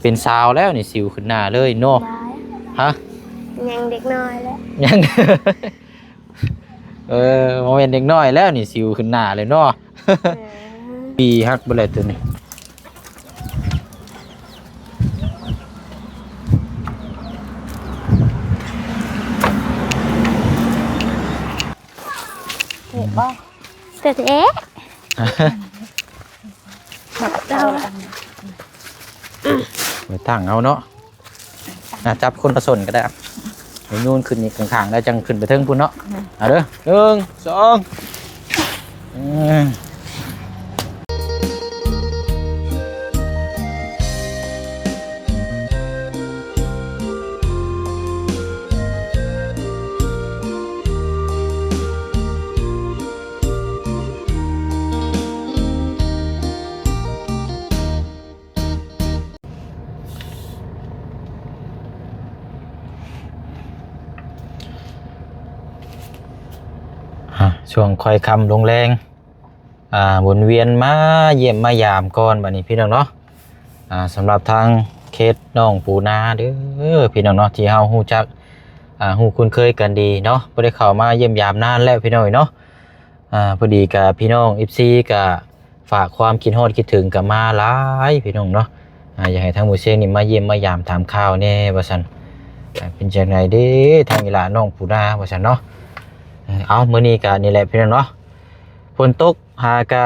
ເປັນສາວແລ້ວນີ້ ສິວຂຶ້ນໜ້າເລີຍເນາະ. ຫາ? ຍັງເດັກນ້ອຍແຫຼະ. ຍັງ ເອີ ບໍ່ແມ່ນເດັກນ້ອຍແລ້ວນີ້ ສິວຂຶ້ນໜ້າເລີຍເນາະ. ເອີ ປີຮັກບໍ່ແຫຼະໂຕນີ້. ເຕະບໍ່? ເຕະເອະ. ໄປຕັ້ງເອົາເນາະ. ອ່ະ ຈັບຄົນລະສົ້ນກໍໄດ້. ຍົນຂຶ້ນນີ້ຂ້າງໆ ແລ້ວຈັ່ງຂຶ້ນໄປເທິງພຸ້ນເນາະ. ອືມ ເອົາເດີ ໜຶ່ງ ສອງ ອືມ. ອ່າ ຊ່ວງຄ່ອຍຄ່ຳລົງແລງ ອ່າ ວົນວຽນມາຢ້ຽມມາຢາມກ່ອນບາດນີ້ພີ່ນ້ອງເນາະ. ອ່າ ສຳລັບທາງເຂດໜອງປູນາເດີພີ່ນ້ອງເນາະ ທີ່ເຮົາຮູ້ຈັກ ອ່າ ຮູ້ຄຸ້ນເຄີຍກັນດີເນາະ ບໍ່ໄດ້ເຂົ້າມາຢ້ຽມຢາມນານແລ້ວພີ່ນ້ອງເອີຍເນາະ. ອ່າ ພໍດີກະພີ່ນ້ອງເອັຟຊີກະຝາກຄວາມຄິດຮອດຄິດເຖິງກະມາຫຼາຍພີ່ນ້ອງເນາະ. ອ່າ ຢາກໃຫ້ທາງໝູ່ຊຽງນີ້ມາຢ້ຽມມາຢາມຖາມຂ່າວແດ່ວ່າຊັ້ນ. ອ່າ ເປັນຈັ່ງໃດເດ້ທາງອີ່ຫຼ້ານ້ອງປູນາວ່າຊັ້ນເນາະ. ເອີ ເອົາ ມື້ນີ້ກະນີ້ແຫຼະພີ່ນ້ອງເນາະ ຝົນຕົກຫາກະ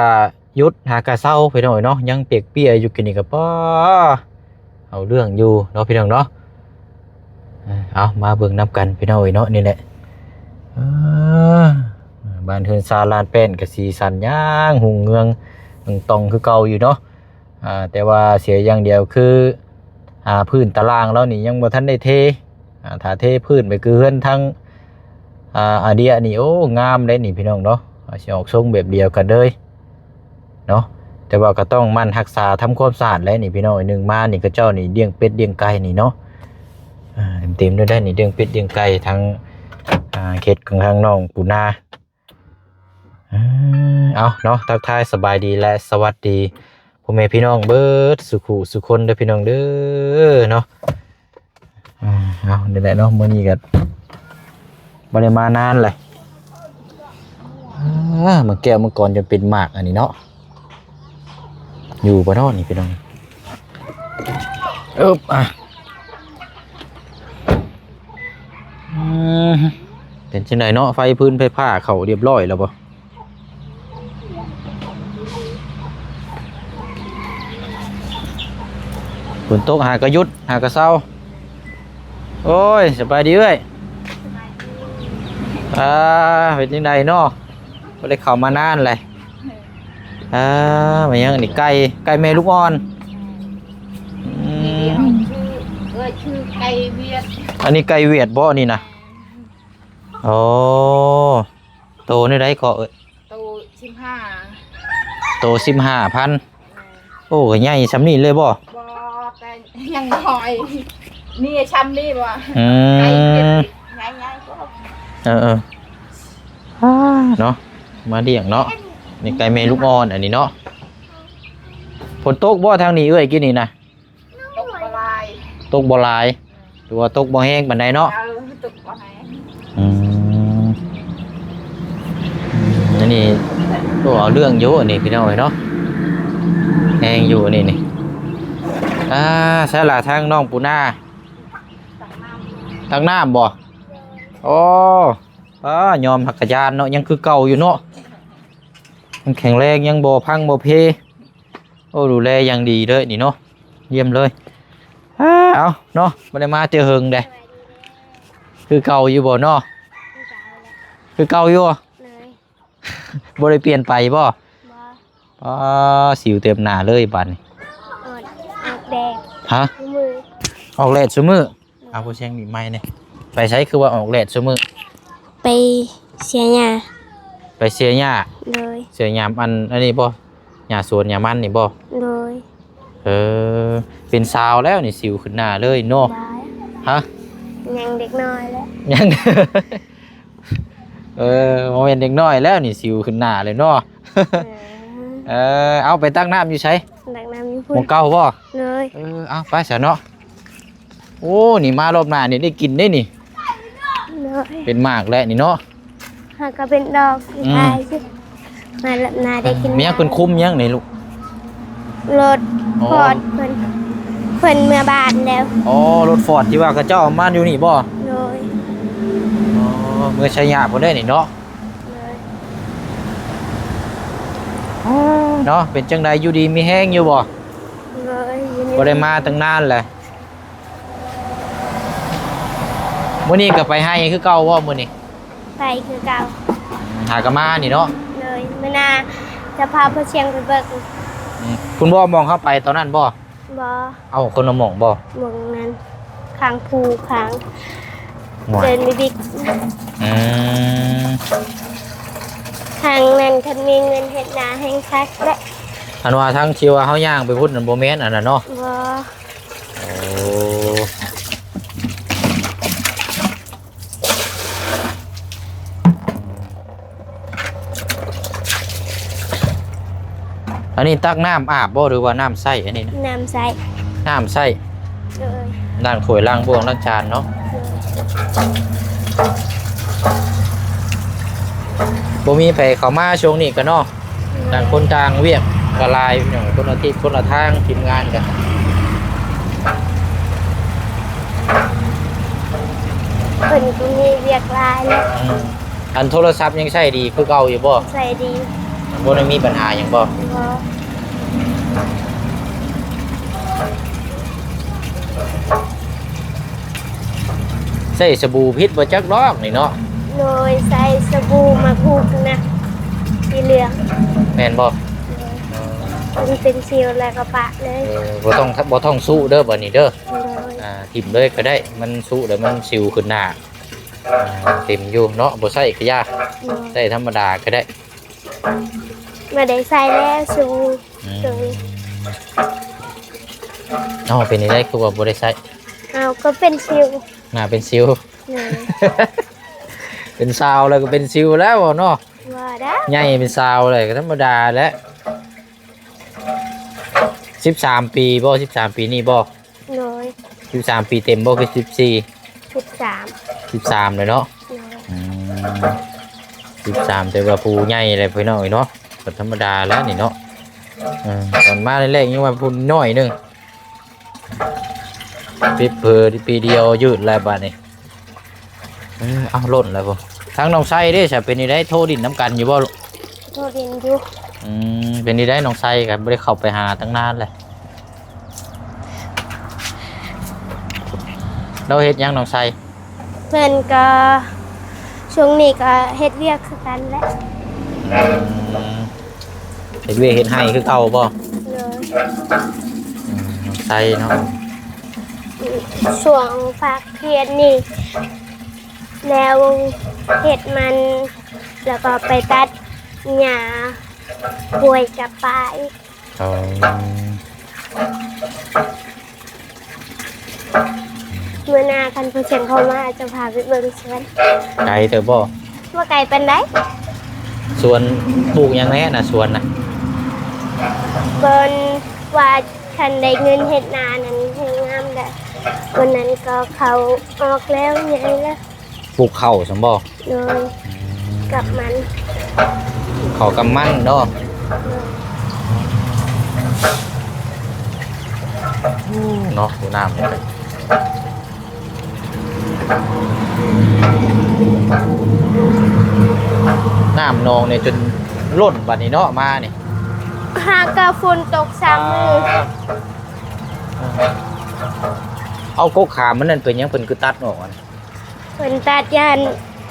ຢຸດ ຫາກະເຊົາພີ່ນ້ອງເອີຍເນາະ. ຍັງປຽກເປຍຢູ່ ກິນນີ້ກະປ້າ ເອົາເລື່ອງຢູ່ເນາະພີ່ນ້ອງເນາະ. ເອົາ ມາເບິ່ງນຳກັນພີ່ນ້ອງເອີຍເນາະ. ນີ້ແຫຼະ ເອີ ບ້ານເຮືອນຊານລານແປ້ນກະສີສັນຍັງຮຸ່ງເຮືອງເຮືອງຕ່ອງຄືເກົ່າຢູ່ເນາະ. ອ່າ ແຕ່ວ່າເສຍຢ່າງດຽວຄື ອ່າ ພື້ນຕາລ່າງລາວນີ້ຍັງບໍ່ທັນໄດ້ເທ. ອ່າ ຖ້າເທພື້ນໄປຄືເຮືອນທາງ ອ່າ ອາເດຍນີ້ ໂອ້ ງາມເດ້ນີ້ພີ່ນ້ອງເນາະ. ອ່າ ຊິອອກຊົງແບບດຽວກັນເລີຍເນາະ. ແຕ່ວ່າກໍຕ້ອງໝັ່ນຮັກສາທຳຄວາມສະອາດແຫຼະນີ້ພີ່ນ້ອງ. ໜຶ່ງມານີ້ ເຂົາເຈົ້ານີ້ລ້ຽງເປັດລ້ຽງໄກ່ນີ້ເນາະ. ອ່າ ເຕັມໆ ເລີຍໄດ໋ນີ້ ລ້ຽງເປັດລ້ຽງໄກ່ທາງ ອ່າ ເຂດຂອງທາງນ້ອງປູນາ. ເອີ ເອົາເນາະ ທັກທາຍສະບາຍດີ ແລະ ສະຫວັດດີພໍ່ແມ່ພີ່ນ້ອງເບິດສູ່ຄູ່ສູ່ຄົນເດີພີ່ນ້ອງເດີເນາະ. ເອົາ ນີ້ແຫຼະເນາະ ມື້ນີ້ກໍບໍ່ໄດ້ມານານແຫຼະ. ເອີ ມັນແກ້ວມັງກອນຈົນເປັນໝາກອັນນີ້ເນາະ. ຢູ່ບໍ່ເນາະນີ້ພີ່ນ້ອງ. ເອີບ ອ່ະ ອືມ ເປັນຈັ່ງໃດເນາະ ໄຟຟືນໄຟຟ້າເຂົ້າຮຽບຮ້ອຍແລ້ວບໍ່? ຝົນຕົກຫາກະຢຸດ ຫາກະເຊົາ. ໂອ້ຍ ສະບາຍດີເອື້ອຍ. ອ່າ ເປັນຈັ່ງໃດເນາະ ບໍ່ໄດ້ເຂົ້າມານານແຫຼະ. ອ່າ ແມ່ນຫຍັງນີ້ ໄກ່ ໄກ່ແມ່ລູກອ່ອນ. ອືມ ເອີ ຊື່ໄກ່ຫວຽດ. ອັນນີ້ໄກ່ຫວຽດບໍ່ນີ້ນະ? ໂອ້ ໂຕແນວໃດເກາະເອີຍ? ໂຕສິບຫ້າ ໂຕສິບຫ້າພັນ. ໂອ້ ກໍໃຫຍ່ສ່ຳນີ້ເລີຍບໍ່? ບໍ່ ແຕ່ຍັງນ້ອຍ ນີ້ຊ່ຳນີ້ບໍ່? ອືມ ໄກ່ຫວຽດນີ້ໃຫຍ່ໆ. ເອີໆ ອ່າ ເນາະ ມາລ້ຽງເນາະ. ນີ້ໄກ່ແມ່ລູກອ່ອນອັນນີ້ເນາະ. ຝົນຕົກບໍ່ທາງນີ້ເອື້ອຍ ກີ້ນີ້ນະ? ຕົກບໍ່ຫຼາຍ ຕົກບໍ່ຫຼາຍ ຫຼືວ່າຕົກບໍ່ແຮງປານໃດເນາະ? ເອີ ຕົກບໍ່ແຮງ. ອືມ ອັນນີ້ ໂອ້ ເອົາເລື່ອງຢູ່ອັນນີ້ພີ່ນ້ອງເອີຍເນາະ. ແຮງຢູ່ອັນນີ້ນີ້. ອ່າ ໃສລະທາງນ້ອງປູນາ ຕັກນ້ຳບໍ່? ໂອ້ ປ້າ ຍອມຮັກກະຍານເນາະ ຍັງຄືເກົ່າຢູ່ເນາະ. ຍັງແຂງແຮງ ຍັງບໍ່ພັງບໍ່ເພ. ໂອ້ ດູແລຢ່າງດີເລີຍນີ້ເນາະ ຢ້ຽມເລີຍ. ອ້າ ເອົາເນາະ ບໍ່ໄດ້ມາແຕ່ເຫິງເດ້. ຄືເກົ່າຢູ່ບໍ່ເນາະ? ຄືເກົ່າແຫຼະ ຄືເກົ່າຢູ່. ໂດຍ ບໍ່ໄດ້ປ່ຽນໄປບໍ່? ບໍ່. ອໍ ສິວເຕັມໜ້າເລີຍບາດນີ້. ອອກ ອອກແດດ. ຮະ? ມື້ ອອກແດດຊຸມື້. ເອົາຜູ້ຊຽງນີ້ໃໝ່ນີ້ ໄປໃສຄືວ່າອອກແດດຊຸມື້? ໄປເສຍຫຍ້າ. ໄປເສຍຫຍ້າ. ໂດຍ ເສຍຫຍ້າອັນ ອັນນີ້ບໍ່? ຫຍ້າສວນຫຍ້າມັນນີ້ບໍ່? ໂດຍ ເອີ ເປັນສາວແລ້ວນີ້ ສິວຂຶ້ນໜ້າເລີຍເນາະ. ຫາ? ຍັງເດັກນ້ອຍແຫຼະ ຍັງ ເອີ ບໍ່ແມ່ນເດັກນ້ອຍແລ້ວນີ້ ສິວຂຶ້ນໜ້າເລີຍເນາະ. ເອີ ເອີ ເອົາໄປຕັກນ້ຳຢູ່ໃສ? ຕັກນ້ຳຢູ່ ໝ່ອງເກົ່າບໍ່? ໂດຍ. ເອີ ເອົາໄປຊະເນາະ. ໂອ້ ນີ້ມາລອບໜ້ານີ້ໄດ້ກິນເດ້ນີ້. ໂດຍ. ເປັນໝາກແລ້ວນີ້ເນາະ. ຫາກະເປັນດອກ ອືມ ຂາຍ ມາລອບໜ້າໄດ້ກິນ. ມີຫຍັງເພິ່ນຄຸມຫຍັງນີ້ລູກ? ລົດ ອໍ ຟອດເພິ່ນ ເພິ່ນເມືອບ້ານແລ້ວ. ອໍ ລົດຟອດທີ່ວ່າເຂົາເຈົ້າເອົາມາຢູ່ນີ້ບໍ່? ໂດຍ. ອໍ ເມືອໄຊຍະພຸ້ນເດ້ນີ້ເນາະ. ໂດຍ. ເນາະ ເປັນຈັ່ງໃດ ຢູ່ດີມີແຮງຢູ່ບໍ່? ໂດຍ. ບໍ່ໄດ້ມາຕັ້ງນານແຫຼະ. ມື້ນີ້ກໍໄປໄຮ່ຄືເກົ່າບໍ່ມື້ນີ້? ໄປຄືເກົ່າ. ຫາກໍມານີ້ເນາະ. ໂດຍ. ມື້ໜ້າຈະພາພໍ່ຊຽງໄປເບິ່ງ. ອືມ ຄຸນບໍ່ ໝ່ອງເຮົາໄປຕອນນັ້ນບໍ່? ບໍ່. ເອົ້າ ຄົນລະໝ່ອງບໍ່? ໝ່ອງນັ້ນ ຂ້າງພູ ຂ້າງ ໂອ້ຍ ເດີນບິກ. ອືມ ທາງນັ້ນຄັນມີເງິນເຮັດນາແຮ່ງຄັກແຫຼະ. ອັນວ່າທາງທີ່ວ່າເຮົາຍ່າງໄປພຸ້ນນັ້ນ ບໍ່ແມ່ນອັນນັ້ນເນາະ? ບໍ່. ໂອ້ ອັນນີ້ຕັກນ້ຳອາບບໍ່ ຫຼືວ່ານ້ຳໃຊ້ອັນນີ້ນະ? ນ້ຳໃຊ້. ນ້ຳໃຊ້. ໂດຍ. ລ້າງຖ້ວຍລ້າງບ່ວງລ້າງຈານເນາະ. ໂດຍ. ບໍ່ມີໃຜເຂົ້າມາຊ່ວງນີ້ກະເນາະ. ໂດຍ. ຕ່າງຄົນຕ່າງວຽກກະຫຼາຍ ຄົນລະທິດຄົນລະທາງ ທີມງານກະ ເພິ່ນກໍມີວຽກຫຼາຍແຫຼະ. ອືມ ອັນໂທລະສັບຍັງໃຊ້ດີຄືເກົ່າຢູ່ບໍ່? ໃຊ້ດີ. ບໍ່ໄດ້ມີບັນຫາຫຍັງບໍ່? ບໍ່. ໃຊ້ສະບູຜິດບໍ່ຈັກດອກນີ້ເນາະ. ໂດຍ. ໃຊ້ສະບູໝາກຮຸກນະ ສີເຫຼືອງ. ແມ່ນບໍ່? ໂດຍ. ມັນເປັນສິວແລ້ວກໍປະເລີຍ. ເອີ ບໍ່ຕ້ອງ ບໍ່ຕ້ອງຊຸເດີບາດນີ້ເດີ. ໂດຍ. ອ່າ ຖິ້ມເລີຍກໍໄດ້ ມັນຊຸແລ້ວມັນສິວຂຶ້ນໜ້າ. ອ່າ ເຕັມຢູ່ເນາະ ບໍ່ໃຊ້ກະຢ່າ. ໂດຍ. ໃຊ້ທຳມະດາກໍໄດ້. ບໍ່ໄດ້ໃຊ້ແລ້ວຊູ. ອືມ ໂດຍ. ເອົ້າ ເປັນຈັ່ງໃດຄືວ່າບໍ່ໄດ້ໃຊ້? ເອົ້າ ກໍເປັນສິວ. ໜ້າເປັນສິວ. ໂດຍ. ເປັນສາວແລ້ວກໍເປັນສິວແລ້ວເນາະ. ບໍ່ໄດ້ ໃຫຍ່ເປັນສາວແລ້ວກໍທຳມະດາແຫຼະ. ສິບສາມປີບໍ່? ສິບສາມປີນີ້ບໍ່? ໂດຍ. ສິບສາມປີເຕັມບໍ່ ຄືສິບສີ່? ສິບສາມ. ສິບສາມເລີຍເນາະ. ໂດຍ. ອືມ ສິບສາມ ແຕ່ວ່າຜູ້ໃຫຍ່ແລ້ວພີ່ນ້ອງເອີຍເນາະ ກໍທຳມະດາແລ້ວນີ້ເນາະ. ເອີ ຕອນມາແລກໆຍັງວ່າຜູ້ນ້ອຍໜຶ່ງ ປິດເຜີປີດຽວຍືດແລ້ວບາດນີ້. ເອີ ເອົາ ຫຼົ່ນແລ້ວພຸ້ນ. ທາງນ້ອງໄຊເດ້ ສະ ເປັນຈັ່ງໃດ ໂທດິນນຳກັນຢູ່ບໍ່? ໂທດິນຢູ່. ອືມ ເປັນຈັ່ງໃດ ນ້ອງໄຊກໍບໍ່ໄດ້ເຂົ້າໄປຫາຕັ້ງນານແລ້ວ. ລາວເຮັດຫຍັງ ນ້ອງໄຊ? ເພິ່ນກໍ ຊ່ວງນີ້ກໍເຮັດວຽກຄືກັນແຫຼະ. ອືມ ເຮັດວຽກເຮັດໄຮ່ຄືເກົ່າບໍ່? ໂດຍ. ອືມ ນ້ອງໄຊເນາະ ຊ່ວງພາກຮຽນນີ້ ແລ້ວເຮັດມັນ ແລ້ວກໍໄປຕັດຫຍ້າ ບວຍກັບປາອີກ. ອໍ ມື້ໜ້າຄັນຜູ້ຊຽງເຂົ້າມາ ຈະພາໄປເບິ່ງສວນ. ໄກເຕີບບໍ່? ບໍ່ໄກປານໃດ. ສວນປູກຫຍັງແດ່ນະ ສວນນະ? ເພິ່ນວ່າຄັນໄດ້ເງິນເຮັດນານັ້ນແຮ່ງງາມແຫຼະ. ມື້ນັ້ນກໍເຂົ້າອອກແລ້ວ ໃຫຍ່ແລ້ວ. ປູກເຂົ້າຊັ້ນບໍ່? ໂດຍ. ອືມ ກັບມັນ ເຂົ້າກັບມັນເນາະ. ໂດຍ. ໂອ້ ເນາະ ນ້ຳນີ້ ນ້ຳໜອງນີ້ຈົນລົ້ນບາດນີ້ເນາະ ມານີ້. ຫາກະຝົນຕົກສາມມື້. ເອົາ ກົກຂາມັນນັ້ນເປັນຫຍັງ ເພິ່ນຄືຕັດອອກຫັ້ນ? ເພິ່ນຕັດຢ້ານ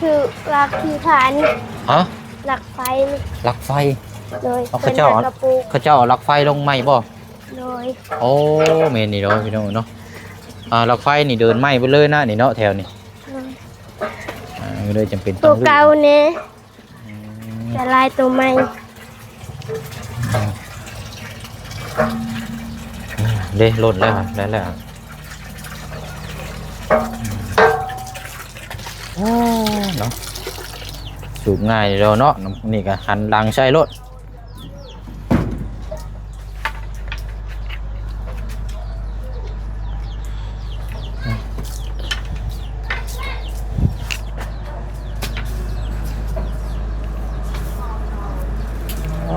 ຖືກລັກທີ່ຜ່ານ. ຮະ? ລັກໄຟ. ລັກໄຟ? ໂດຍ. ເຂົາເຈົ້າ ເຂົາເຈົ້າເອົາລັກໄຟລົງໃໝ່ບໍ່? ໂດຍ. ໂອ້ ແມ່ນນີ້ເນາະ ພີ່ນ້ອງເນາະ. ອ່າ ລັກໄຟນີ້ເດີນໄໝ້ເບິດເລີຍນະນີ້ເນາະ ແຖວນີ້. ໂດຍ. ອ່າ ກໍເລີຍຈຳເປັນຕ້ອງ ໂຕເກົ່າແດ່. ອືມ ແຕ່ລາຍໂຕໃໝ່. ອືມ ເດ້ ລົ້ນແລ້ວ ໄດ້ແລ້ວ. ໂອ້ ເນາະ ສູບງ່າຍເດເນາະ. ນີ້ກໍຫັນຫຼັງໃສ່ໂລດ.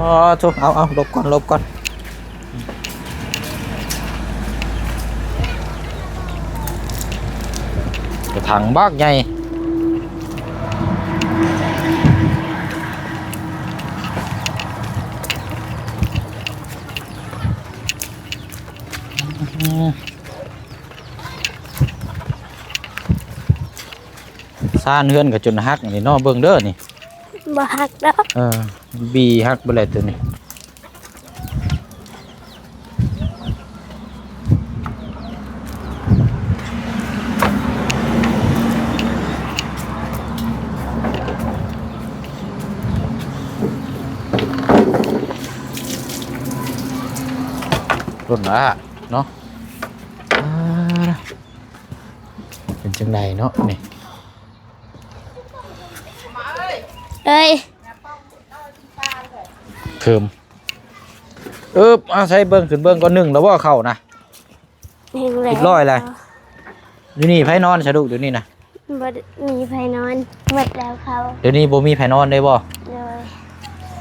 ອໍ ໂທ້ ເອົາ ເອົາ ຫຼົບກ່ອນ ຫຼົບກ່ອນ ກະຖັງບັກໃຫຍ່ ຊານເຮືອນກໍຈົນຫັກນີ້ເນາະ ເບິ່ງເດີນີ້ ບໍ່ຫັກດອກ ເອີ ບີຫັກເບິດແລ້ວໂຕນີ້ ຕົ້ນລະເນາະ ອ່າ ເປັນຈັ່ງໃດເນາະນີ້ ເອີຍ ເພີ່ມ ເອີບ ອາ ໃສ່ເບິ່ງ ຂຶ້ນເບິ່ງກ່ອນ ໜຶ້ງແລ້ວບໍ່ເຂົ້ານະ? ໜຶ້ງແລ້ວ ຮຽບຮ້ອຍແລ້ວ ຢູ່ນີ້ໃຜນອນຊະລູກ ດຽວນີ້ນະ? ບໍ່ມີໃຜນອນ ໝົດແລ້ວເຂົ້າ ດຽວນີ້ບໍ່ມີໃຜນອນເລີຍບໍ່? ໂດຍ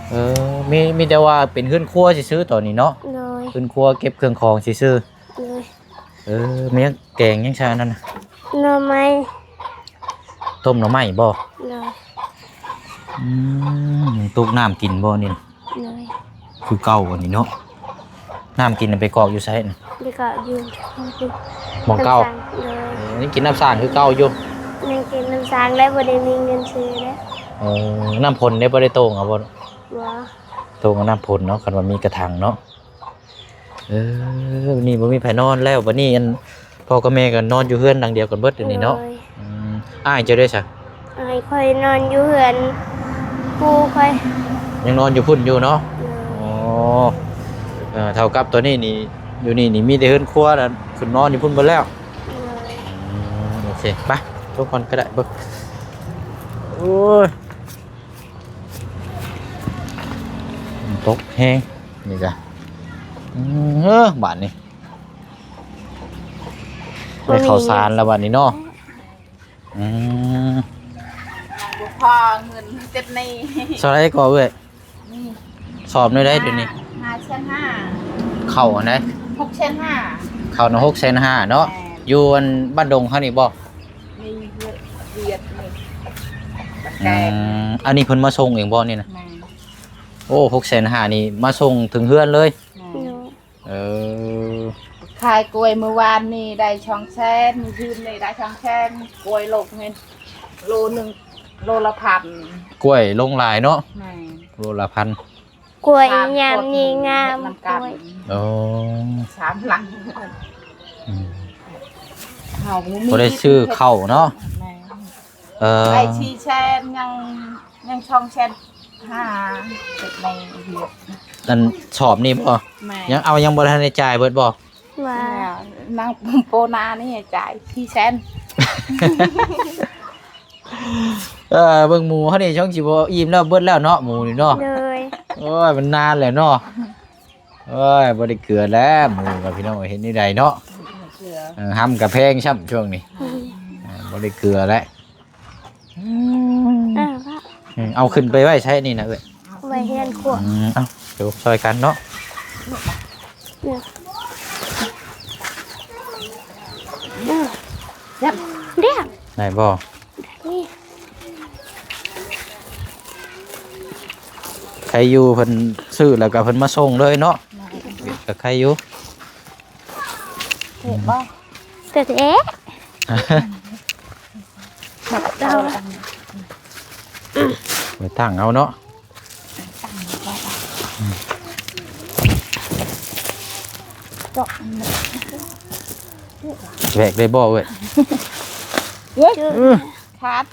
ເອີ ມີ ມີແຕ່ວ່າເປັນເຮືອນຄົວຊື່ໆ ຕອນນີ້ເນາະ ໂດຍ ເຮືອນຄົວເກັບເຄື່ອງຂອງຊື່ໆ ໂດຍ ເອີ ແມ່ນຫຍັງ ແກງຫຍັງຊະນັ້ນນະ? ໜໍ່ໄມ້ ຕົ້ມໜໍ່ໄມ້ບໍ່? ໂດຍ ອືມ ຕຸກນ້ຳກິນບໍ່ນີ້? ໂດຍ ຄືເກົ່າອັນນີ້ເນາະ ນ້ຳກິນໄປກອກຢູ່ໃສນະ? ໄປກອກຢູ່ໝ່ອງເກົ່າ ໂດຍ ຍັງກິນນ້ຳສ້າງຄືເກົ່າຢູ່ ຍັງກິນນ້ຳສ້າງ ແລະບໍ່ໄດ້ມີເງິນຊື້ເດ້ ເອີ ນ້ຳພົນເດ້ ບໍ່ໄດ້ໂຕ່ງເອົາບໍ່? ບໍ່ ໂຕ່ງເອົານ້ຳພົນເນາະ ຄັນວ່າມີກະຖັງເນາະ. ເອີ ນີ້ບໍ່ມີໃຜນອນແລ້ວ ບັດນີ້ອັນ ພໍ່ກັບແມ່ກໍນອນຢູ່ເຮືອນຫຼັງດຽວກັນເບິດ ດຽວນີ້ເນາະ ໂດຍ ອືມ ອ້າຍເຈົ້າເດ້ຊະ? ອ້າຍຂ້ອຍນອນຢູ່ເຮືອນປູ່ຂ້ອຍ ຍັງນອນຢູ່ພຸ້ນຢູ່ເນາະ ໂດຍ ອໍ ເອີ ເທົ່າກັບຕອນນີ້ນີ້ ຢູ່ນີ້ນີ້ມີແຕ່ເຮືອນຄົວນະ ຂຶ້ນນອນຢູ່ພຸ້ນເບິດແລ້ວ ໂດຍ ອືມ ໂອເຄ ໄປ ທຸກຄົນກໍໄດ້ເບິ່ງ ໂອ້ຍ ຕົກແຮງ ນີ້ກະ ອືມ ເອີ ບາດນີ້ ໄດ້ເຂົ້າສານແລ້ວບາດນີ້ເນາະ ອືມ ບໍ່ພໍເງິນຕິດໜີ້ ເທົ່າໃດກໍເອື້ອຍ? ນີ້ ສອບແນວໃດດຽວນີ້? ຫ້າແສນຫ້າ ເຂົ້າອັນໃດ? ຫົກແສນຫ້າ ເຂົ້ານະ ຫົກແສນຫ້າເນາະ ແມ່ນ ຢູ່ອັນບ້ານດົງເຮົານີ້ບໍ່? ນີ້ ວຽດນີ້ ອືມ ອັນນີ້ເພິ່ນມາສົ່ງເອງບໍ່ນີ້ນະ? ແມ່ນ ໂອ້ ຫົກແສນຫ້ານີ້ມາສົ່ງເຖິງເຮືອນເລີຍ ແມ່ນ ໂດຍ ເອີ ຂາຍກ້ວຍມື້ວານນີ້ໄດ້ສອງແສນ ມື້ຄືນນີ້ໄດ້ສອງແສນ ກ້ວຍລົງນີ້ໂລໜຶ່ງ ໂລລະພັນ ກ້ວຍລົງຫຼາຍເນາະ ແມ່ນ ໂລລະພັນ ກ້ວຍຍາມນີ້ງາມ ນຳກັນ ກ້ວຍ ໂອ້ ສາມຫຼັງ ອືມ ເຮົາບໍ່ມີ ບໍ່ໄດ້ຊື້ເຂົ້າເນາະ ແມ່ນ ເອີ ໄດ້ສີ່ແສນ ຍັງ ຍັງສອງແສນຫ້າ ເກັບໃນວຽດ ອັນສອບນີ້ບໍ່? ແມ່ນ ຍັງເອົາ ຍັງບໍ່ທັນໄດ້ຈ່າຍເບິດບໍ່? ວ່າ ນາງໂປນານີ້ຈ່າຍສີ່ແສນ ເອີ ເບິ່ງໝູເຮົານີ້ຊ່ອງຊິບໍ່ອີ່ມແລ້ວ ເບິດແລ້ວເນາະ ໝູນີ້ເນາະ ໂດຍ ໂອ້ຍ ມັນນານແລ້ວເນາະ ໂອ້ຍ ບໍ່ໄດ້ເກືອແລ້ວ ໝູກັບພີ່ນ້ອງ ເຮັດແນວໃດເນາະ ເອີ ຮຳກະແພງຊ້ຳຊ່ວງນີ້ ອືມ ເອີ ບໍ່ໄດ້ເກືອແລ້ວ ອືມ ເອີ ເອົາຂຶ້ນໄປໄວ້ໃສນີ້ນະເອື້ອຍ? ໄວ້ເຮືອນຄົວ ອືມ ເອົາ ດຽວຊ່ອຍກັນເນາະ ເອີ ດຽວ ໄດ້ບໍ່? ໄດ້ ໄຄຢູ່ ເພິ່ນຊື້ແລ້ວກໍເພິ່ນມາສົ່ງເລີຍເນາະ ກໍໄຄຢູ່ ເຫັນບໍ່? ແຕ່ແທ້ ໄວ້ຕັ້ງເອົາເນາະ ແວກໄດ້ບໍ່ເວີ້ຍ? ເອີ ຂາດ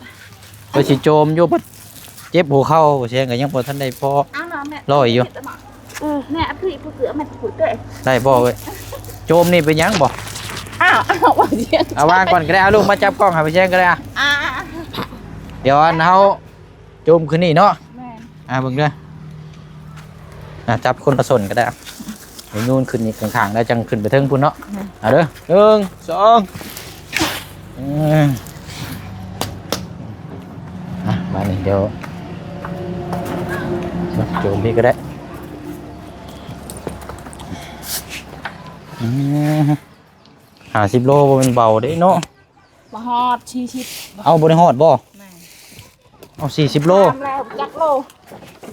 ໄປຊິໂຈມຢູ່ ເຈັບຫົວເຂົ່າ ແຊງກໍຍັງບໍ່ທັນໄດ້ພໍ ເອົາເນາະແມ່ ຮ້ອຍຢູ່ ອືມ ແມ່ ເອົາຜູ້ ຜູ້ເກືອ ແມ່ຜູ້ເກີຍ ໄດ້ບໍ່ເວີ້ຍ? ໂຈມນີ້ເປັນຫຍັງບໍ່? ອ້າວ ເອົາວາງກ່ອນກໍໄດ້ ເອົາລູກມາຈັບກ້ອງໃຫ້ໄປແຊງກໍໄດ້ ອ່າ ດຽວອັນເຮົາໂຈມຂຶ້ນນີ້ເນາະ ແມ່ນ ອ່າ ເບິ່ງເດີ ອ່າ ຈັບຄົນລະສົ້ນກໍໄດ້ ໂຍນຂຶ້ນນີ້ຂ້າງໆ ແລ້ວຈັ່ງຂຶ້ນໄປເທິງພຸ້ນເນາະ ແມ່ນ ອ່າ ເດີ ໜຶ່ງ ສອງ ອືມ ອ່ະ ມານີ້ ດຽວ ໂຈມພີ້ກໍໄດ້ ອືມ ຫ້າສິບໂລບໍ່ແມ່ນເບົາເດ້ເນາະ. ບໍ່ຮອດສີ່ສິບ. ເອົາ ບໍ່ໄດ້ຮອດບໍ່? ແມ່ນ. ເອົາ ສີ່ສິບໂລ. ຕາມແລ້ວຈັກໂລ.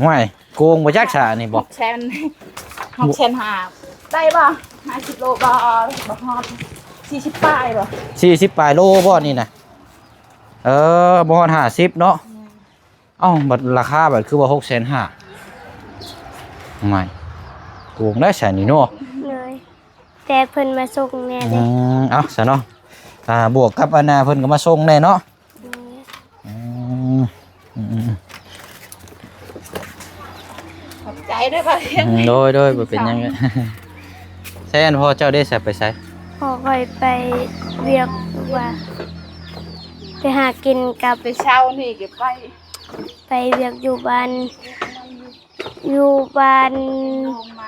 ຫ້ວຍ ໂກງບໍ່ຈັກຊະນີ້ບໍ່? ຫົກແສນ ຫົກແສນຫ້າ ໄດ້ບໍ່? ຫ້າສິບໂລບໍ່? ບໍ່ຮອດສີ່ສິບປາຍບໍ່? ສີ່ສິບປາຍໂລບໍ່ນີ້ນະ? ເອີ ບໍ່ຮອດຫ້າສິບເນາະ. ແມ່ນ. ເອົ້າ ບັດລາຄາບັດຄືວ່າຫົກແສນຫ້າ ໝ້າຍ ໂກງໄດ້ຊະນີ້ເນາະ. ໂດຍ ແຕ່ເພິ່ນມາສົ່ງແດ່ເດ້. ອືມ ເອົາຊະເນາະ ອ່າ ບວກກັບອັນນ່າເພິ່ນກໍມາສົ່ງແດ່ເນາະ. ໂດຍ ອືມ ອືມ ອືມ ຂອບໃຈເດີ ບ່າວລຽງ. ອືມ ໂດຍ ໂດຍ ບໍ່ເປັນຫຍັງ. ໃສ ອັນພໍ່ເຈົ້າເດ້ ໃສ ໄປໃສ? ພໍ່ຂ້ອຍໄປວຽກຢູ່ວ່າ ໄປຫາກິນກັບ ແຕ່ເຊົ້ານີ້ກໍໄປ ໄປວຽກຢູ່ບ້ານ ຢູ່ບ້ານ ໂລງໃນ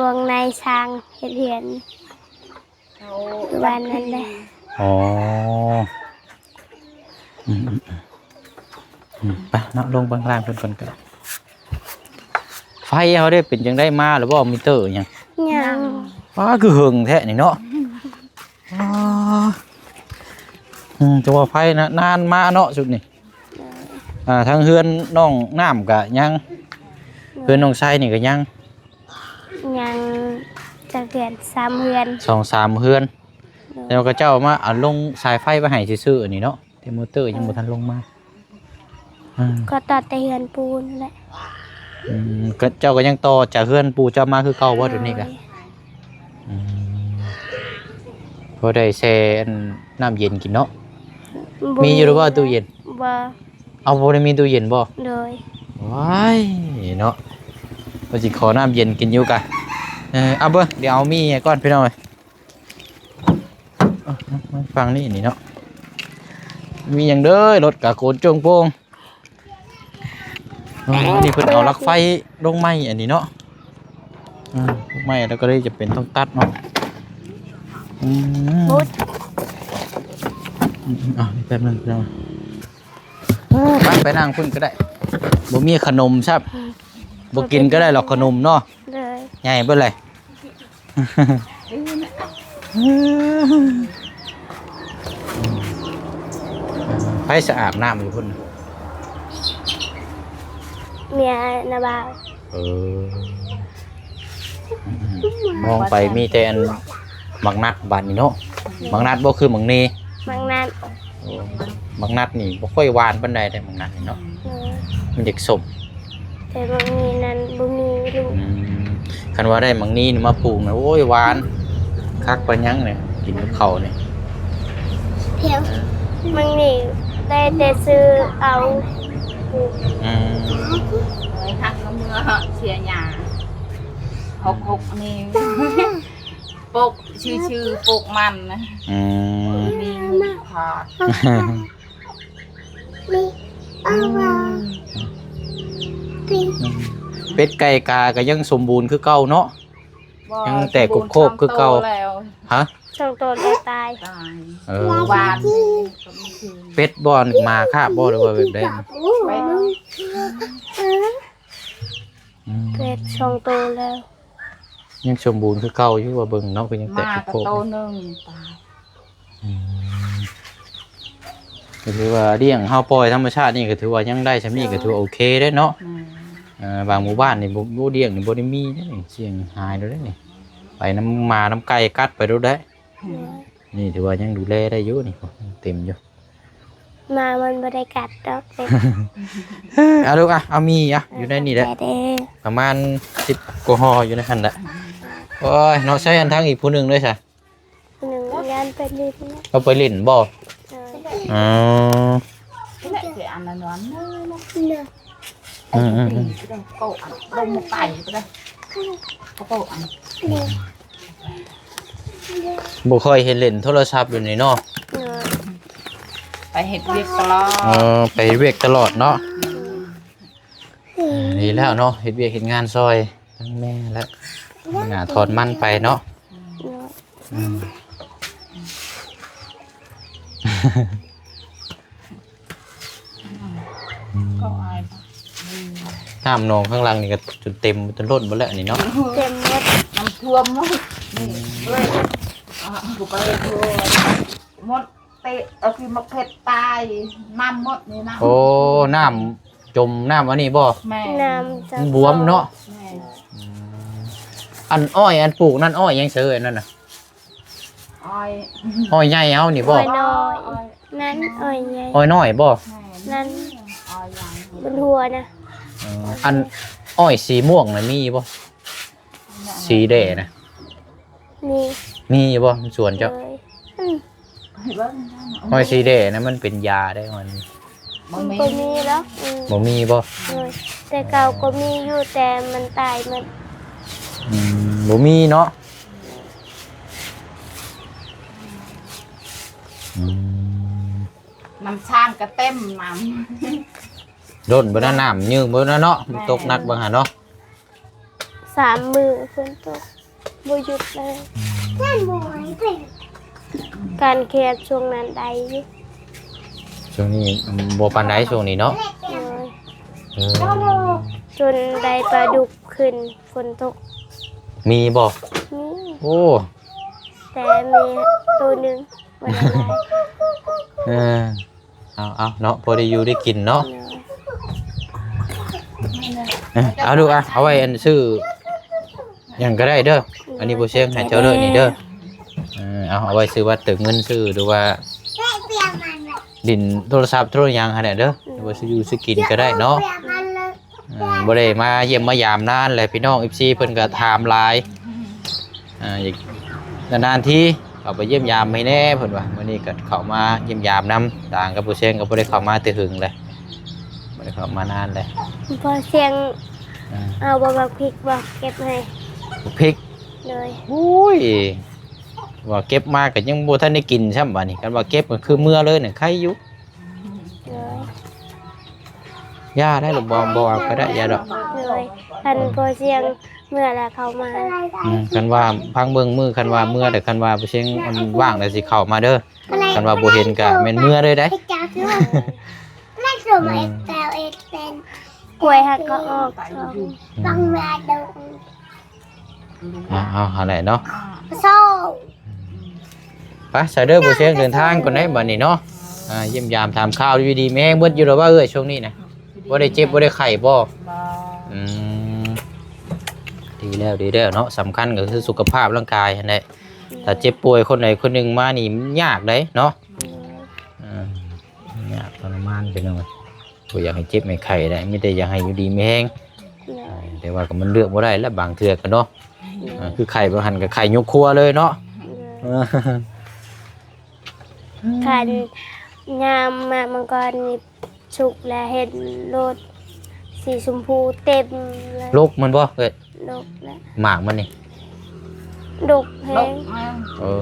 ໂລງໃນ ຊ່າງເຮັດເຮືອນ ເອົາ ຢູ່ບ້ານນັ້ນແຫຼະ. ອໍ ອືມ ອືມ ອືມ ໄປເນາະ ລົງເບິ່ງລ່າງເພິ່ນກ່ອນກໍໄດ້. ໄຟເຮົາໄດ້ເປັນຈັ່ງໃດ ມາແລ້ວບໍ່? ມີເຕີຫຍັງ? ຍັງ. ອ້າ ຄືເຫິງແທ້ນີ້ເນາະ. ອໍ ອືມ ແຕ່ວ່າໄຟນະ ນານມາເນາະຊຸດນີ້. ໂດຍ ອ່າ ທາງເຮືອນນ້ອງນ້ຳກະຍັງ ໂດຍ ເຮືອນນ້ອງໄຊນີ້ກະຍັງ ຍັງຈັກເຮືອນ ສາມເຮືອນ ສອງສາມເຮືອນ. ໂດຍ ແລ້ວເຂົາເຈົ້າມາເອົາລົງສາຍໄຟໄປໃຫ້ຊື່ໆ ອັນນີ້ເນາະ ແຕ່ມໍເຕີຍັງບໍ່ທັນລົງມາ. ອືມ ກໍຕໍ່ແຕ່ເຮືອນປູນແຫຼະ. ອືມ ກໍເຈົ້າກໍຍັງຕໍ່ຈາກເຮືອນປູ່ເຈົ້າມາຄືເກົ່າບໍ່ ໂດຍ ດຽວນີ້ກະ? ອືມ ພໍໄດ້ແຊ່ອັນນ້ຳເຢັນກິນເນາະ. ບໍ່ມີ ມີຢູ່ຫຼືບໍ່ຕູ້ເຢັນ? ບໍ່. ເອົາ ບໍ່ໄດ້ມີຕູ້ເຢັນບໍ່? ໂດຍ. ວ້າຍເນາະ ວ່າຊິຂໍນ້ຳເຢັນກິນຢູ່ກະ. ເອີ ເອົາເບິ່ງ ດຽວເອົາໝີ່ໃຫ້ກ່ອນພີ່ນ້ອງເອີຍ. ເອົາ ມາ ມາຝັ່ງນີ້ນີ້ເນາະ ມີຫຍັງເດີ ລົດກະໂກນໂຈງໂປ່ງ. ອໍ ອັນນີ້ເພິ່ນເອົາລັກໄຟລົງໄມ້ອັນນີ້ເນາະ. ອືມ ໄມ້ແລ້ວກໍເລີຍຈຳເປັນຕ້ອງຕັດເນາະ. ອືມ ອືມ ເອົາ ແປັບໜຶ່ງເນາະ. ໄປ ໄປນັ່ງພຸ້ນກໍໄດ້ ບໍ່ມີຂະໜົມຊ້ຳ. ອືມ ບໍ່ກິນກໍໄດ້ດອກຂະໜົມເນາະ. ໂດຍ ໃຫຍ່ເບິດເລີຍ. ໃຜສະອາບນ້ຳຢູ່ພຸ້ນ? ເມຍນ້າບ່າວ. ເອີ ມອງໄປມີແຕ່ອັນໝາກນັດບາດນີ້ເນາະ. ໝາກນັດບໍ່ຄືໝາກເນ? ໝາກນັດ. ໂອ້ ໝາກນັດນີ້ບໍ່ຄ່ອຍຫວານປານໃດເດ້ ໝາກນັດນີ້ເນາະ. ໂດຍ ມັນຢາກສົ້ມ ແຕ່ໝາກນີ້ນັ້ນບໍ່ມີລູກ. ອືມ ຄັນວ່າໄດ້ໝາກນີ້ມາປູກນະ ໂອ້ຍ ຫວານຄັກປານຫຍັງນີ້ ກິນກັບເຂົ້ານີ້. ໝາກນີ້ໄດ້ແຕ່ຊື້ເອົາ. ອືມ ເອີຍ ຫັກມາເມື່ອເສຍຫຍ້າ ຫົກຫົກນີ້ ປົກຊື່ໆ ປົກມັນນະ. ອືມ ມີເງິນຂາດ. ອືມ ເປັດໄກ່ກາກໍຍັງສົມບູນຄືເກົ່າເນາະ. ບໍ່ ຍັງແຕກໂຄກໆ ຄືເກົ່າ. ຮະ ສອງໂຕແລ້ວຕາຍ. ຕາຍ. ເອີ ຫວານ. ເປັດບໍ່ ໝາຄາບບໍ່ ຫຼືວ່າແບບໃດ? ເປັດ. ອືມ ເປັດສອງໂຕແລ້ວ ຍັງສົມບູນຄືເກົ່າຢູ່ ວ່າເບິ່ງເນາະ ຄືຍັງແຕກ ໝາກໍໂຕໜຶ່ງຕາຍ. ອືມ ກໍຖືວ່າລ້ຽງ ເຮົາປ່ອຍທຳມະຊາດນີ້ ກໍຖືວ່າຍັງໄດ້ສ່ຳນີ້ ກໍຖືວ່າໂອເຄເດ້ເນາະ. ແມ່ນ. ເອີ ບາງໝູ່ບ້ານນີ້ບໍ່ ບໍ່ລ້ຽງນີ້ ບໍ່ໄດ້ມີເດ້ນີ້ ສ່ຽງຫາຍໂລດເດ້ນີ້ ໄປນຳໝານຳໄກ່ກັດໄປໂລດໄດ້. ແມ່ນ. ນີ້ຖືວ່າຍັງດູແລໄດ້ຢູ່ນີ້ ເຕັມຢູ່. ໝາມັນບໍ່ໄດ້ກັດດອກ. ເອົາລູກ ອ່ະ ເອົາໝີ່ ອ່ະ ຢູ່ໃນນີ້ແຫຼະ. ຂອບໃຈເດີ. ປະມານສິບກວ່າຫໍ່ຢູ່ໃນຫັ້ນແຫຼະ. ໂອ້ຍ ເນາະ ໃຊ້ອັນທາງອີກຜູ້ໜຶ່ງເລີຍຊະ. ຜູ້ໜຶ່ງຢ້ານໄປຫຼິ້ນ. ເອົາໄປຫຼິ້ນບໍ່? ເອີ. ອໍ. ອືມ ອືມ ອືມ. ບໍ່ຄ່ອຍເຫັນຫຼິ້ນໂທລະສັບຢູ່ນີ້ເນາະ. ໂດຍ. ໄປເຮັດວຽກຕະຫຼອດ. ເອີ ໄປເຮັດວຽກຕະຫຼອດເນາະ. ໂດຍ. ດີແລ້ວເນາະ ເຮັດວຽກເຮັດງານຊ່ອຍທັງແມ່ ແລະ ໜ້າຖອນມັນໄປເນາະ. ໂດຍ. ອືມ. ອືມ ນ້ຳໜອງຂ້າງຫຼັງນີ້ກໍຈົນເຕັມ ຈົນລົ້ນໝົດແລ້ວນີ້ເນາະ. ເຕັມໝົດ. ນ້ຳຖ້ວມໝົດ ນີ້ເອີຍ ອ່າ ກູໄປໂທໝົດ ເຕະເອົາທີ່ໝາກເຜັດຕາຍ ນ້ຳໝົດນີ້ນະ ໂອ້ ນ້ຳຈົມ ນ້ຳອັນນີ້ບໍ່? ແມ່ນ ນ້ຳຈາກ ມັນບວມເນາະ ແມ່ນ ອືມ ອັນອ້ອຍອັນປູກນັ້ນ ອ້ອຍຫຍັງເຊີ ອັນນັ້ນນະ? ອ້ອຍ ອ້ອຍໃຫຍ່ເຮົານີ້ບໍ່? ອ້ອຍນ້ອຍ ນັ້ນອ້ອຍໃຫຍ່ ອ້ອຍນ້ອຍບໍ່? ແມ່ນ ນັ້ນ ອ້ອຍໃຫຍ່ ບົນຫົວນະ ເອີ ອັນອ້ອຍສີມ່ວງນະມີບໍ່? ສີແດ່ນະ ມີ ມີຢູ່ບໍ່ສວນເຈົ້າ? ເອີຍ ອືມ ອ້ອຍສີແດ່ນະ ມັນເປັນຢາໄດ໋ ມັນ ມັນບໍ່ມີດອກ ອືມ ບໍ່ມີບໍ່? ໂດຍ ແຕ່ເກົ່າກໍມີຢູ່ ແຕ່ມັນຕາຍໝົດ ອືມ ບໍ່ມີເນາະ ອືມ ນ້ຳຊານກໍເຕັມນ້ຳ ດົນເບິດນະ ນ້ຳຍືງເບິດນະເນາະ ມັນຕົກໜັກເບິ່ງຫັ້ນເນາະ ສາມມື້ຝົນຕົກບໍ່ຢຸດເລີຍ ການຂຽດຊ່ວງນັ້ນໄດ້ຢູ່ ຊ່ວງນີ້ ອືມ ບໍ່ປານໃດຊ່ວງນີ້ເນາະ ໂດຍ ເອີ ຈົນໄດ້ປາດຸກຂຶ້ນຝົນຕົກ ມີບໍ່? ມີ ໂອ້ ແຕ່ມີໂຕໜຶ່ງ ບໍ່ໄດ້ຫຼາຍ ເອີ ເອົາໆ ເນາະ ພໍໄດ້ຢູ່ໄດ້ກິນເນາະ ເອີ ເອົາລູກ ອະ ເອົາໄວ້ອັນຊື້ຫຍັງກໍໄດ້ເດີ ອັນນີ້ບໍ່ຊຽງໃຫ້ເຈົ້າເດີນີ້ເດີ ເອີ ເອົາ ເອົາໄວ້ຊື້ບັດເຕີມເງິນ ຊື້ ຫຼືວ່າຫຼິ້ນໂທລະສັບໂທລະຫຍັງຫັ້ນແຫຼະເດີ ຫຼືວ່າຊື້ຢູ່ຊື້ກິນກໍໄດ້ເນາະ ເອີ ບໍ່ໄດ້ມາຢ້ຽມມາຢາມນານແຫຼະ ພີ່ນ້ອງເອັຟຊີເພິ່ນກໍຖາມຫຼາຍ ອ່າ ອີກນານໆທີເຂົ້າໄປຢ້ຽມຢາມໃຫ້ແດ່ເພິ່ນວ່າ ມື້ນີ້ກໍເຂົ້າມາຢ້ຽມຢາມນຳ ຕ່າງກັບຜູ້ແຊງກໍບໍ່ໄດ້ເຂົ້າມາແຕ່ຫຶງແຫຼະ ບໍ່ໄດ້ເຂົ້າມານານແຫຼະ ພໍ່ແຊງ ອ່າ ເອົາບໍ່ໝາກພິກບໍ່ເກັບໃຫ້ ໝາກພິກ ໂດຍ ໂອ້ຍ ວ່າເກັບມາກໍຍັງບໍ່ທັນໄດ້ກິນຊ້ຳບາດນີ້ ຄັນວ່າເກັບກໍຄືເມືອເລີຍນະ ໄຄຢູ່ ໂດຍ ຢ່າໄດ້ລູກ ບໍ່ ບໍ່ເອົາກໍໄດ້ ຢ່າດອກ ໂດຍ ຄັນພໍ່ຊຽງເມືອແລ້ວເຂົ້າມາ ອືມ ຄັນວ່າຟັງເບິ່ງມື້ ຄັນວ່າເມືອ ແຕ່ຄັນວ່າພໍ່ຊຽງອັນວ່າງແລ້ວຊິເຂົ້າມາເດີ ຄັນວ່າບໍ່ເຫັນກໍແມ່ນເມືອເລີຍໄດ໋ ອືມ ກວຍຫາກໍອອກ ອືມ ເອົາ ເອົາ ຫັ້ນແຫຼະເນາະ ໂຊ ໄປຊະເດີ ຜູ້ແຊງເດີນທາງກ່ອນໄດ໋ບັດນີ້ເນາະ ອ່າ ຢ້ຽມຢາມຖາມຂ່າວ ຢູ່ດີມີແຮງເບິດຢູ່ແລ້ວວ່າເອື້ອຍ ຊ່ວງນີ້ນະ ບໍ່ໄດ້ເຈັບບໍ່ໄດ້ໄຂ້ບໍ່? ບໍ່ ອືມ ດີແລ້ວ ດີແລ້ວເນາະ ສຳຄັນກໍຄືສຸຂະພາບຮ່າງກາຍຫັ້ນແຫຼະ ຖ້າເຈັບປ່ວຍຄົນໃດຄົນໜຶ່ງມານີ້ມັນຍາກເດ້ເນາະ ອືມ ຍາກທໍລະມານ ພີ່ນ້ອງເອີຍ ບໍ່ຢາກໃຫ້ເຈັບໃຫ້ໄຂ້ໄດ໋ ມີແຕ່ຢາກໃຫ້ຢູ່ດີມີແຮງ ໂດຍ ແຕ່ວ່າກໍມັນເລືອກບໍ່ໄດ້ແຫຼະ ບາງເທື່ອກໍເນາະ ໂດຍ ອ່າ ຄືໄຂ້ບາງຫັ້ນກໍໄຂ້ຍົກຄົວເລີຍເນາະ ໂດຍ ຄັນຍາມມາມັງກອນນີ້ສຸກແລ້ວ ເຫັນໂລດສີຊົມພູເຕັມເລີຍ ລົກມັນບໍ່ເອີຍ? ດົກແຫຼະ ໝາກມັນນີ້ ດົກແຮງ ເອີ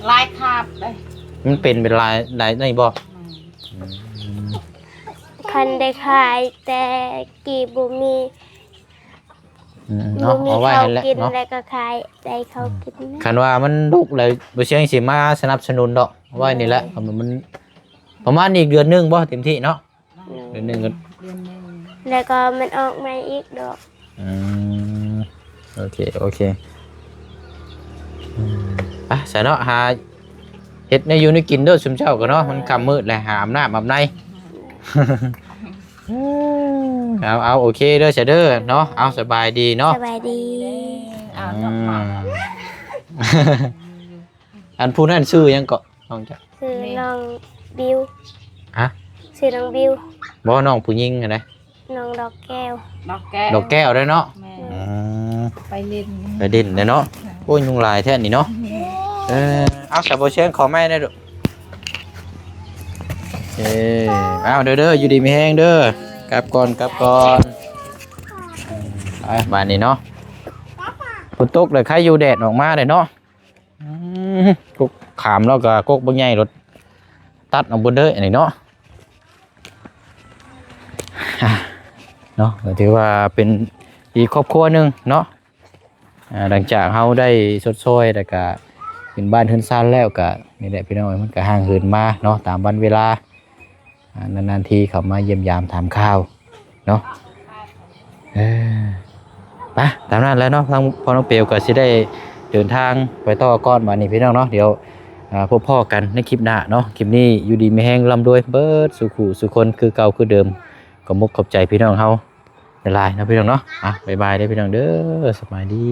ຫຼາຍຄາບເດ້ ມັນເປັນ ເປັນຫຼາຍ ຫຼາຍນີ້ບໍ່? ອືມ ອືມ ຄັນໄດ້ຂາຍແຕ່ກີ້ບໍ່ມີ ອືມ ເນາະ ບໍ່ມີ ເອົາໄວ້ຫັ້ນແຫຼະ ເອົາກິນເນາະ ແລ້ວກໍຂາຍ ໄດ້ເຂົ້າກິນນະ ຄັນວ່າມັນດົກແລ້ວ ບໍ່ຊຽງຊິມາສະໜັບສະໜູນດອກ ເອົາໄວ້ນີ້ແຫຼະ ເອີ ມັນ ປະມານອີກເດືອນໜຶ່ງບໍ່ ເຕັມທີ່ເນາະ? ເດືອນໜຶ່ງກໍ ເດືອນໜຶ່ງ ແລ້ວກໍມັນອອກໃໝ່ອີກດອກ ອືມ ໂອເຄ ໂອເຄ ອືມ ໄປຊະເນາະ ຫາເຮັດແນວຢູ່ແນວກິນເດີ ຊຸມເຈົ້າກໍເນາະ ມັນຄ່ຳມືດແລ້ວ ຫາອາບນ້ຳອາບໃນ ເອົາ ເອົາ ໂອເຄເດີຊະເດີເນາະ ເອົາ ສະບາຍດີເນາະ ສະບາຍດີ ເອົາ ອືມ ເນາະ ອັນຜູ້ນັ້ນຊື່ຫຍັງເກາະ ນ້ອງເຈົ້າ? ຊື່ນ້ອງບິວ ຮະ? ຊື່ນ້ອງບິວ ບໍ່ ນ້ອງຜູ້ຍິງຫັ້ນນະ ນ້ອງດອກແກ້ວ ດອກແກ້ວ ດອກແກ້ວເດ້ເນາະ ແມ່ນ ອືມ ໄປຫຼິ້ນ ໄປຫຼິ້ນເດ້ເນາະ ໂອ້ຍ ຍຸງຫຼາຍແທ້ນີ້ເນາະ ແມ່ນ ເອີ ເອົາ ສາວບໍ່ແຊງຂໍໄມ້ແດ່ລູກ ເອີ ເອົາເດີ ເດີ ຢູ່ດີມີແຮງເດີ ກັບກ່ອນ ກັບກ່ອນ ໄປ ບາດນີ້ເນາະ ຝົນຕົກແລ້ວ ໃຄຢູ່ແດດອອກມາເດ້ເນາະ ອືມ ກົກຂາມລາວກໍກົກບັກໃຫຍ່ໂລດ ຕັດເອົາເບິດເລີຍອັນນີ້ເນາະ ເນາະ ກໍຖືວ່າເປັນອີກຄອບຄົວໜຶ່ງເນາະ ອ່າ ຫຼັງຈາກເຮົາໄດ້ຊົດຊ່ອຍ ແລ້ວກະຂຶ້ນບ້ານເຮືອນຊານແລ້ວ ກະນີ້ແຫຼະພີ່ນ້ອງ ມັນກະຫ່າງເຫີນມາເນາະ ຕາມວັນເວລາ ອ່າ ນານໆທີເຂົ້າມາຢ້ຽມຢາມຖາມຂ່າວເນາະ ເອີ ໄປຕາມນັ້ນແຫຼະເນາະ ທາງພໍ່ນ້ອງເປວກໍຊິໄດ້ເດີນທາງໄປຕໍ່ກ່ອນ ບາດນີ້ພີ່ນ້ອງເນາະ ດຽວ ອ່າ ພົບພໍ້ກັນໃນຄລິບໜ້າເນາະ. ຄລິບນີ້ຢູ່ດີມີແຮງ ລ່ຳລວຍເບິດສູ່ຜູ້ສູ່ຄົນຄືເກົ່າຄືເດີມ. ກໍມຸກຂອບໃຈພີ່ນ້ອງເຮົາຫຼາຍໆເນາະ ພີ່ນ້ອງເນາະ. ອ່ະ ບາຍບາຍເດີພີ່ນ້ອງເດີ ສະບາຍດີ.